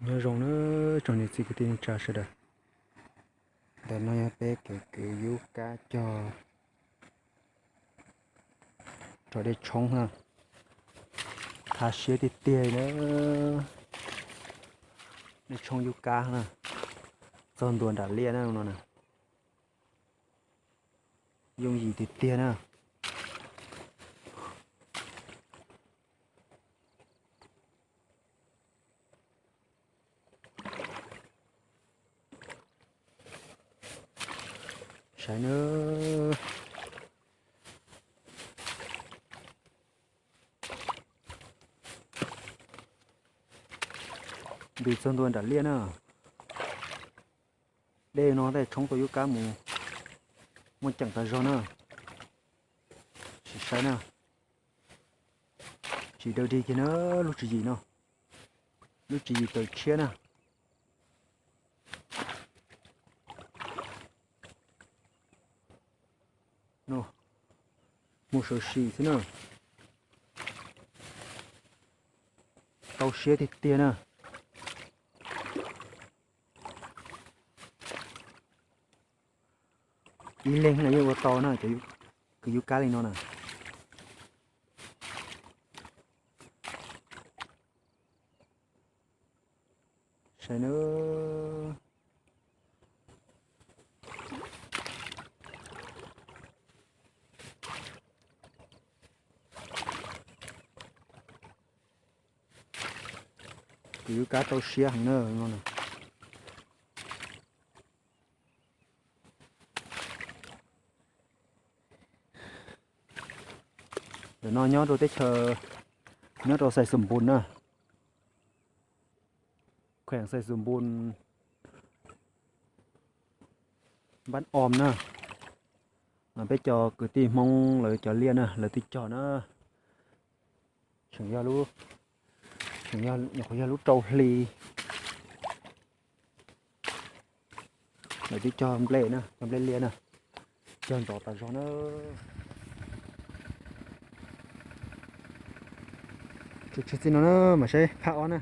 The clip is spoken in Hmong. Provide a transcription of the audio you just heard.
Nyob zoo na tsoom niam txiv kwv tij neej tsa sawv daws. Ntawm no yog peb kev kwv yub kab cog rau dej tshoob na. Tha siab tiag tiag na. Dej tshoob yub kab na. Txog ntua nram liaj na no na. Yooj yim tiag tiag na. Saib na. Nti txog ntua nram liaj na. Dej no tej tshoob tau yub kab mus muaj ceem tas zog na. Sim saib na. Tsis daw dig kiag na, lub tswv yim no. Lub tswv yim tawm tshiab na. Mus sawv sim xwb na. Tau siab tiag tiag na. Ib leeg na yeej ua tau na, cov kwv yub kab li no na. Saib na. Kwv yub kab tau siab heev na no. Ntawm no nyob rau teb chaws, nyob rau Xais Xus Npus na, kheem Xais Xus Npus, npab Om na. Peb cov kwv tij Hmoob lawv cov liaj na, lawv twb cog na. Tseem yog lub, tseem yog nyuam qhuav yog lub rau hli. Lawv twb cog nplej na, cog nplej liaj na, cog ntxov tas zog na. Tshwm txij no na mas saib phab ob na.